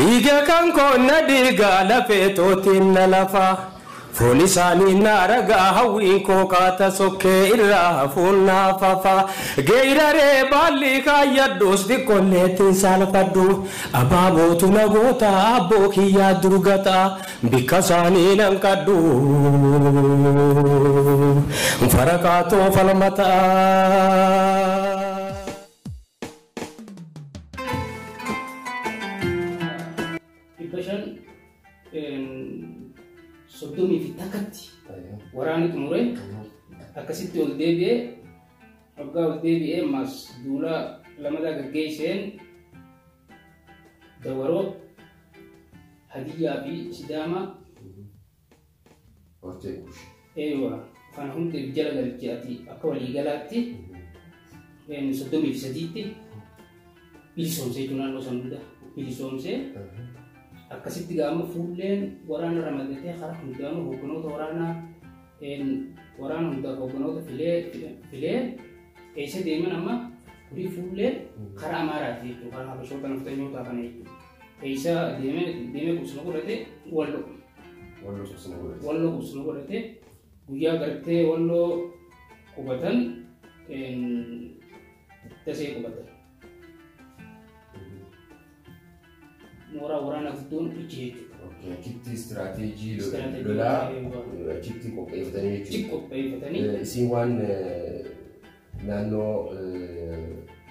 Dhiiga kan koo na dhiiga lafee tootiin na lafa. Foon isaanii na ragaa hawwiin koo kaata sokkee irraa hafuun naa fafa. Geeraree baalli kaayyadhus xiqqolleettiin saalfadhu. Abaabootu na goota abboo kiyyaa durgata. Bikka isaanii nan qadhu. Faraqaatoo falmataa. 531tti waraanni xumure akkasitti ol deebi'ee waggaa ol deebi'ee ammas duula lamadaa gaggeesseen Dawaroo, Hadiyyaa fi Sidaamaa Hortee Kuush. Eewa kana hunda jala galche ati akka waliigalaatti 33tti bilisoomsee jechuun naannoo san hunda bilisoomsee akkasitti gaama fuulleen waraana ramadatee karaa hundaanuu hogganoota waraanaa waraana hundaaf hogganoota filee filee eessa deeman amma kurii fuullee karaa Amaaraati jechuudha karaa Habashoota nafxanyootaa kana jechuudha. Eessa deemee deemee qubsuma godhate Walloo. Walloo qubsuma godhate. Walloo qubsuma godhate guyyaa gartee Walloo qubatan Dasee qubatan. Mooraa waraanaa guddoon ichi jechuudha. Achitti istiraateejii lolaa achitti qopheeffatanii jechuudha. Achitti qopheeffatanii. Isiin waan naannoo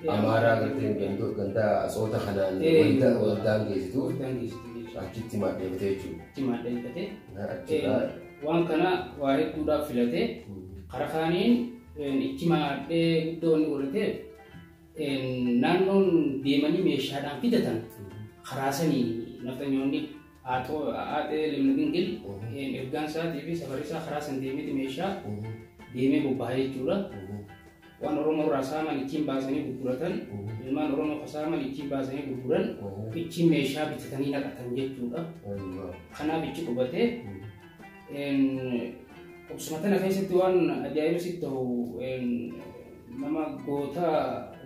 Amaaraa gartee ganda Atsoota kanaan waldaan geessituuf achitti maadheeffatee jechuudha. Achitti maadheeffatee. Waan kana waa hedduudhaaf filatee karaa kaaniin ichi maadhee guddoo inni godhateef naannoon deemanii meeshaadhaan fidatan karaa sanii nafxanyoonni Aaxee Limna Dingil ergaan isaatii fi safarri isaa karaa san deemeeti meeshaa deemee bobbaha jechuudha. Waan Oromoo irraa saaman ittiin baasanii gurguratan, ilmaan Oromoo ka saaman ittiin baasanii gurguran, ittiin meeshaa bitatanii naqatan jechuudha. Kanaaf ichi qubatee qubsuma tana keessatti waan ajaa'iba sitti ta'u nama goota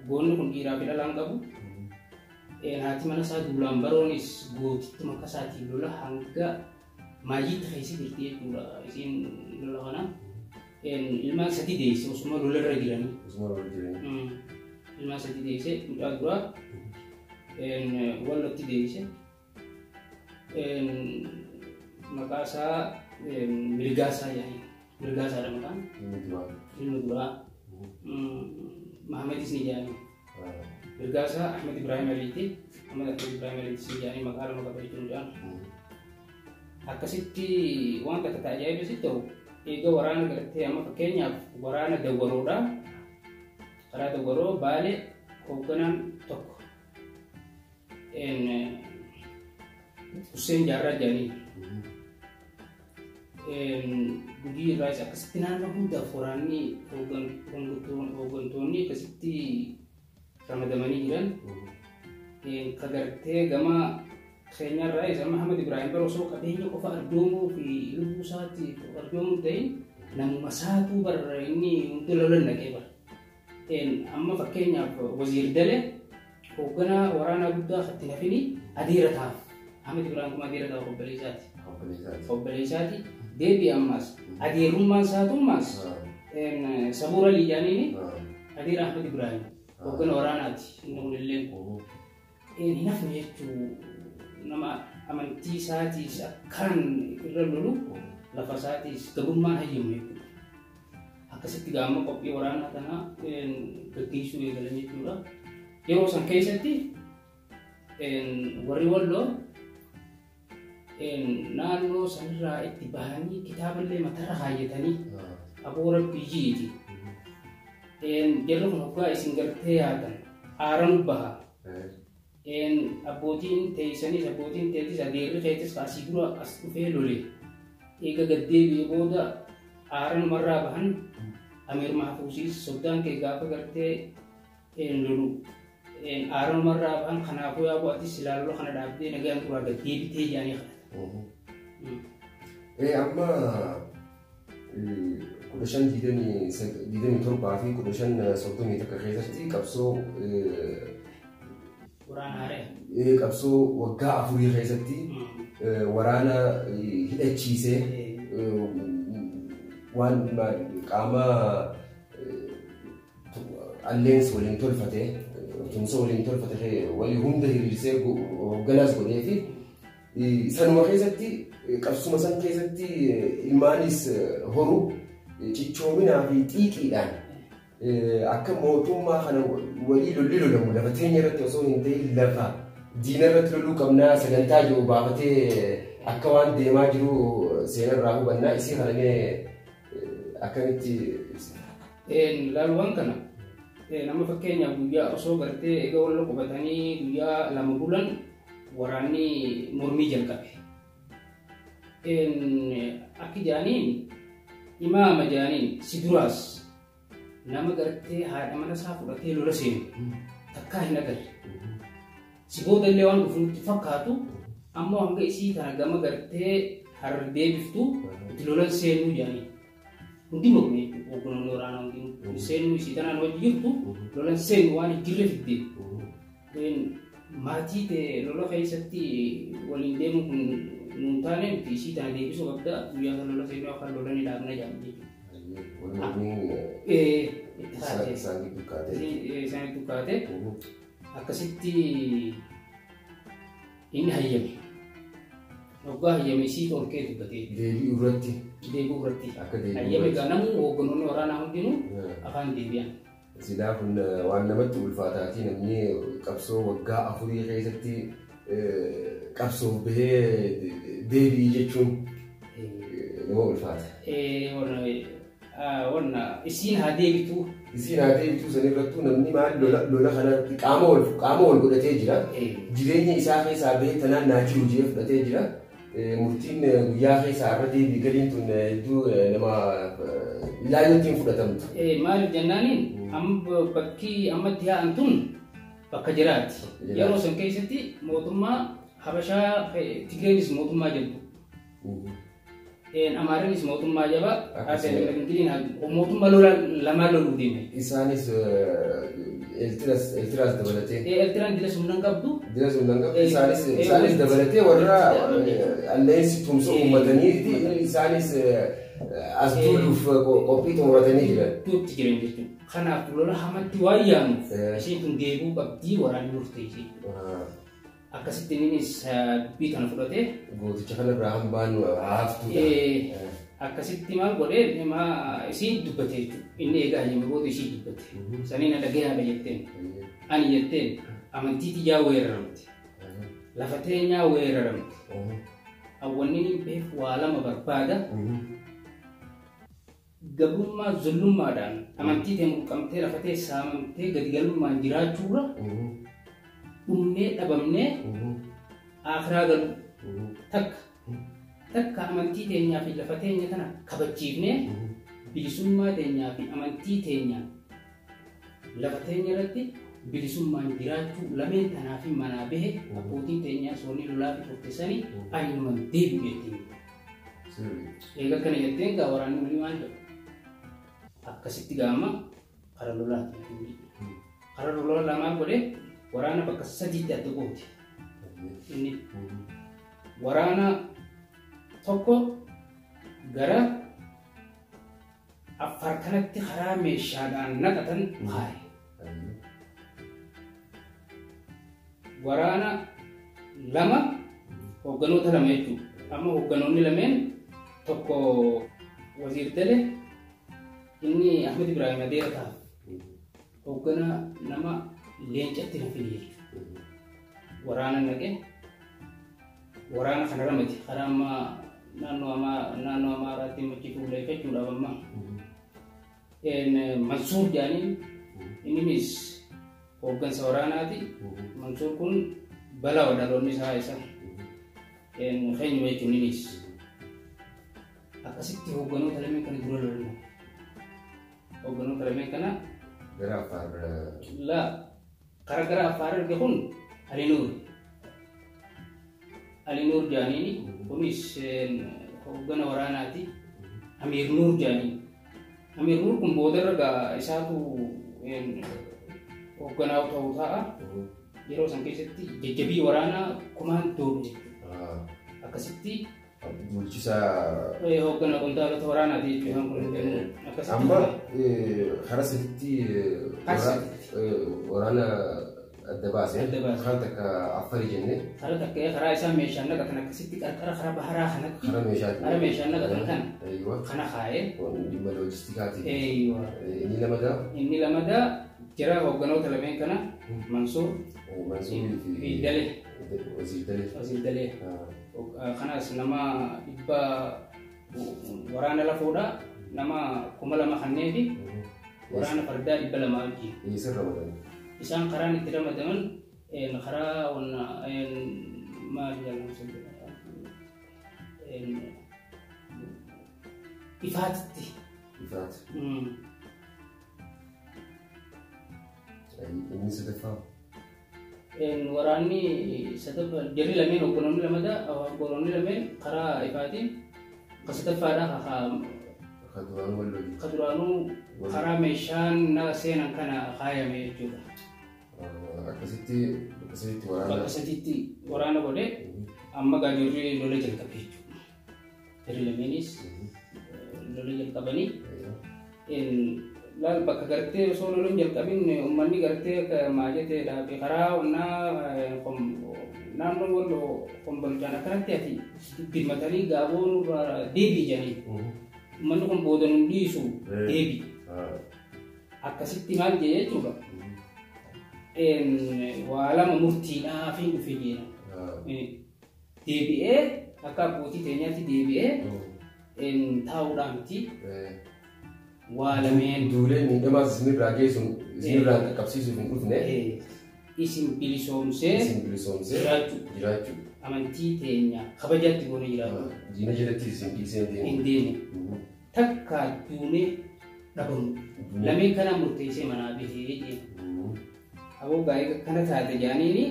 goonni kun dhiiraa fi dhalaan qabu. Haati mana isaa Duulaan Baroonis gootitti makka isaatiin lola hanga maayyiitti keessa jirti jechuudha. Isiin lola kana ilmaan sadi deesse osuma lola irra jiranii. Osuma lola jiranii. Ilmaan sadi deesse mucaa duraa Wallotti deesse. Maqaa isaa Mirgaasaa jedhanii. Mirgaasaadha maqaan. Ilmi duraa. Ilmi duraa. Mahamadis ni jedhanii. Mirgaasaa Ahmed Ibrahim Aliiti. Ahmed Ahmed Ibrahim Aliiti si jedhanii maqaa lama qaba jechuun mucaan. Akkasitti waan takka ta'a ajaa'iba si ta'u eega waraana gartee amma fakkeenyaaf waraana Dawwaroodha. Karaa Dawwaroo Baalee hoogganaan tokko Hussein Jaarraa jedhanii. Gujii irraas akkasitti naannoo hundaaf waraanni hooggantoonni akkasitti ramadamanii jiran ka gartee gama keenyarraa isa Mahamad Ibrahim bara osoo qabeenya qofa arjoomuu fi lubbuu isaatti arjoomuu ta'in namuma isaatuu barra inni hunda lolan naqee bara. Amma fakkeenyaaf Waziir Dalee hoogganaa waraanaa guddaa katti nafini adeera taaf. Ahmed Ibrahim kuma adeera taaf obboleessaati. Obboleessaati. Deebi ammas adeerummaan isaatummaas Sabuura Liijaaniini adeera Ahmed Ibrahim hooggana waraanaati inni kunillee. Hin hafne jechuu nama amantii isaatiis akkaan irra lolu lafa isaatiis gabrummaan hayyamu jechuudha. Akkasitti gaama qophii waraanaa kana gaggeessuu eegalan jechuudha. Yeroo san keessatti warri Walloo naannoo sanirraa itti bahanii kitaaballee matarra kaayyatanii aboo rabbii jiiti. Jarri kun hoggaa isin gartee yaatan aaran baha. Abbootiin teessanis abbootiin teetis adeerri keetis asii dura as dhufee lole. Eega gad deebi'ee booda aaranumarraa bahan Amiir Mahfuusiis soddaan kee gaafa gartee lolu aaranumarraa bahan kanaafuu yaa atis silaa lola kana dhaabdee nagaan duraa gad deebitee jedhanii kadhatan. Amma 1527 fi 1531 keessatti qabsoo Waraana haaraa. Qabsoo waggaa 4 keessatti waraana hidhachiisee waan qaama alleensi waliin tolfate tumsa waliin tolfate walii hunda hiriirsee hoogganaas godhee fi sanuma keessatti qabsuma san keessatti ilmaanis horu cichoominaa fi xiiqiidhaan akka mootummaa kana walii lolli lolamu lafa teenya irratti osoo hin ta'in lafa diina irratti loluu qabnaa sagantaa jiru baafatee akka waan deemaa jiru seenarraa hubannaa isii kana mee akkamitti Laaluwwan kana nama fakkeenyaaf guyyaa osoo gartee eega wal qubatanii guyyaa 2 bulan waraanni mormii jalqabe. Akki jaaniin imaama jaaniin si duraas nama gartee haadha mana isaa fudhatee lola seenu takkaa hin agarre. Si booda illee waan dhufu nutti fakkaatu ammoo hanga isii kana gama gartee har'a deebiftu itti lolan seenuu jaaniin. Hundi mormee jechuudha hogganoonni waraanaa hundi seenuu isii tanaan wajji jirtu lolan seenu waan hin jirre fidde. Maatii ta'e lola keessatti waliin deemu kun nuun taane nuti isii tana deebisuu qabda guyyaa kan lola seenuu akka lolan ni dhaabna jedhamu jechuudha. Itti kaatee. Isaan itti kaatee. Akkasitti inni hayyame. Waggaa hayyame isii tolkee dubbatee. Deebi'uu irratti. Deebi'uu irratti. Hayyame egaa namuu hogganoonni waraanaa hundinuu afaan deebi'an. Silaa kun waan namatti ulfaataati namni qabsoo waggaa 4 keessatti qabsoof bahee deebi'i jechuun nama ulfaata. Wanna isiin haa deebitu. Isiin haa deebitu sanirrattuu namni maal lola kanatti qaama wal godhatee jira. Jireenya isaa keessaa bahee tanaan naa jiru jee fudhatee jira. Murtiin guyyaa keessaa irra deebii galiin tun hedduu nama ilaaluutti hin fudhatamtu. Maaliif jennaaniin amma bakki amma itti yaa'an tun bakka jiraati. Yeroo san keessatti mootummaa Habashaa Tigreenis mootummaa jedhu. Amaarinis mootummaa jabaa mootummaa lola lamaan loluu deeme. Isaanis Eeltiraas dabalatee. Eeltiraan dila humna hin qabdu. Dila humna hin qabdu. Isaanis dabalatee warra alleensi tumsa uummatanii isaanis as duuluuf qophii xumuratanii jiran. Duutti jiran jechuudha. Kanaaf lola hamatti waan yaanuuf isheen tun deebi'uu qabdii waraanni murteessee. Akkasitti innis dubbii kana fudhatee. Gooticha kanarraa hambaan haftuudha. Akkasitti maal godhee isiin dubbate jechuudha. Inni egaa hayyame booda ishii dubbate. Saniin dhagayaadha jetteen. Ani jetteen amantii tiyyaa weeraramte. Lafa teenyaa weeraramte. Hawwanni inni beeku waa lama barbaada. Gabrummaa zullummaadhaan amantii ta'e muqqamtee lafa ta'e saamamtee gadi galummaan jiraachuurra dhumnee dhabamnee akhiraa galu takka takka amantii teenyaa fi lafa teenya kana kabachiifnee bilisummaa teenyaa fi amantii teenya lafa teenya irratti bilisummaan jiraachuu lameen tanaa fi manaa bahe abbootiin teenyaa soonni lolaa fi turtesanii ayyuman deebi'u jettiin. Egaa kana jetteen gaa waraanni olii maal jedhu? Akkasitti gaama kara lolaati. Kara lolaa lamaan godhee waraana bakka 3tti adda goote. Inni waraana tokko gara Affaar kanatti karaa meeshaadhaan naqatan kaaye. Waraana lama hoogganoota lama jechuudha. Amma hoogganoonni lameen tokko Waziir Dale inni Ahmed Ibrahim Adeera ta'a. Hooggana nama leencatti hafin jechuudha. Waraana naqee waraana kana ramate karaa amma naannoo Amaaraatti machi fuulleeffachuudhaaf amma Mansuur jedhaniin inninis hooggansa waraanaati. Mansuur kun balaa dhaloonni isaa isa keenyuma jechuun innis akkasitti hoogganoota lameen kana dura lolan. Hoogganoota lameen kana gara Affaar la karaa gara Affaar erge kun Alinuur. Alinuur jedhaniini kunis hooggana waraanaati. Amiir Nuur jedhaniin. Amiir Nuur kun boodarra gaa isaatu hoogganaa ta'uu ta'a. Yeroo san keessatti jajjabii waraanaa kumaan doobe jechuudha. Akkasitti Bulchisaa hoogganaa qondaalota waraanaati jechuudha isaan kun hundinuu. Akkasitti Amma karaa saditti waraana adda baase. Adda baase. Karaa takka Affarii jenne. Karaa takka karaa isaan meeshaan naqatan akkasitti qarqara karaa baharaa kanatti Karaa meeshaati. Karaa meeshaan naqatan kana. Eeywa. Kana kaa'ee. Dhimma loojistikaati. Eeywa. Inni lamadaa. Inni lamadaa jara hoogganoota lameen kana Mansuur Mansuurii fi Dalee. Wasiir Dalee. Wasiir Dalee. Kanas nama dhibba waraana lafoodha nama 2000 kannee fi waraana fardaa 200 wajjin. Eessa ramadaman? Isaan karaan itti ramadaman karaa wanna maal jedhamu Ifaatitti. Ifaati. Inni sadaffaa. Waraanni sadaffaa jarri lameen hogganoonni lamada hogganoonni lameen karaa Ifaatiin ka sadaffaadha Ka duraanuu wal lolu. Ka duraanuu karaa meeshaan na seenan kana kaayame jechuudha. Akkasitti bakka sadiitti waraana. Bakka sadiitti waraana godhee amma gaa jarri lola jalqabe jechuudha. Jarri lameenis lola jalqabanii laal bakka gartee osoo lola hin jalqabin uummanni gartee maajete dhaabe karaa onnaa naannoo Walloo Kombolchaan akkanatti ati birmatanii gaaboo nurraa deebii jedhanii. Uummanni kun booda nun dhiisu deebi. Akkasitti maal jedhee jechuudha. Waa lama murtiidhaaf hin dhufe jedha. Deebi'ee akka abbootii teenyaatti deebi'ee taa'uudhaan miti. Waa lameen. Duulee miidhamaas isinirraa geessuun isinirraa qaqqabsiisuuf hin dhufne. Isin bilisoomsee. Isin bilisoomsee. Jiraachuu. Jiraachuu. Amantii teenya kabajaatti goone jiraachuu. Diina jalatti isin dhiisee hin deemu. Hin deemu. Takka duunee dhabamu. Lameen kana murteessee manaa bahee jedhe. Aboo gaa'ee kana taate jaaniini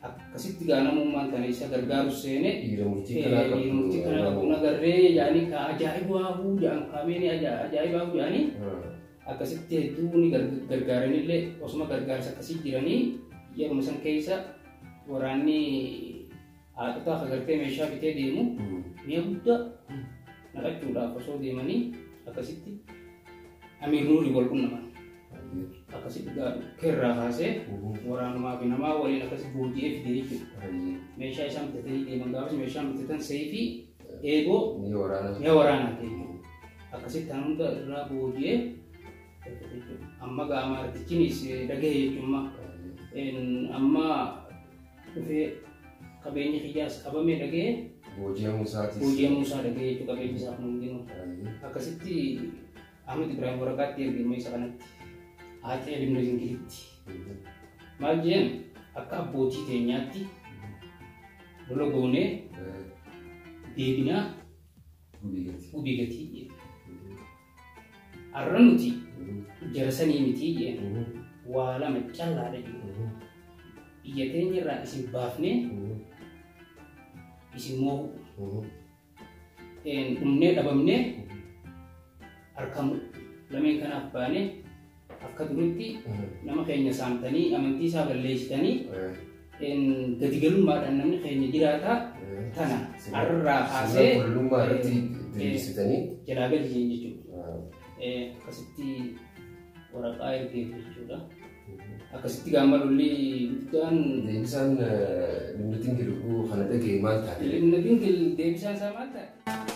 akkasitti gaanamummaan kana isa gargaaru seene. Dhiira murtii kanaa qabu. Dhiira murtii kanaa qabu nagarree jaanii ka ajaa'ibaa huu jedhan kaameen ajaa'ibaa huu jaanii. Akkasitti hedduu ni gargaaranillee osuma gargaarsa akkasii jiranii yeruma san keessa waraanni haadhotaa akka gartee meeshaa bitee deemu mi'a guddaa naqachuudhaaf osoo deemanii akkasitti Amiir Nuurii wal qunnaman. Akkasitti kerraa kaasee waraanumaa fi namaa waliin akkasi booji'ee fide jechuudha. Meeshaa isaan bitatanii deeman gaafas meeshaan bitatan seefii eegoo Mi'a waraanaa. Mi'a waraanaa jechuudha. Akkasitti kan hunda irraa booji'ee jechuudha. Amma gaa amaartichinis dhagahe jechuudha. Amma dhufee qabeenyi kiyyaas qabamee dhagahe. Booji'amuu isaatis. Booji'amuu isaa dhagahe jechuudha qabeenyi isaa kun hundinuu. Akkasitti Ahmed Ibrahim waraqaatti erge ilma isa kanatti. Haati Libna Dingilitti. Maal jeen akka abbootii teenyaatti lola goonee deebinaa gubii gatii jeen. Har'a nuti jara sanii mitii jeen waa lama callaadha jeen. Biyya teenya irraa isin baafnee isin moo'u. Dhumnee dhabamnee harkamu lameen kanaaf baanee akka duritti nama keenya saamtanii amantii isaa balleessitanii gadi galummaadhaan namni keenya jiraata tana har'arraa kaasee Sirna kullummaa irratti diriirsitanii jalaa gadi jeen jechuudha. Akkasitti waraqaa ergeef jechuudha. Akkasitti gaama lolli guddaan Deebisaan Libna Dingil kana dhaga'e maal taate? Libna Dingil deebisaan isaa maal taate?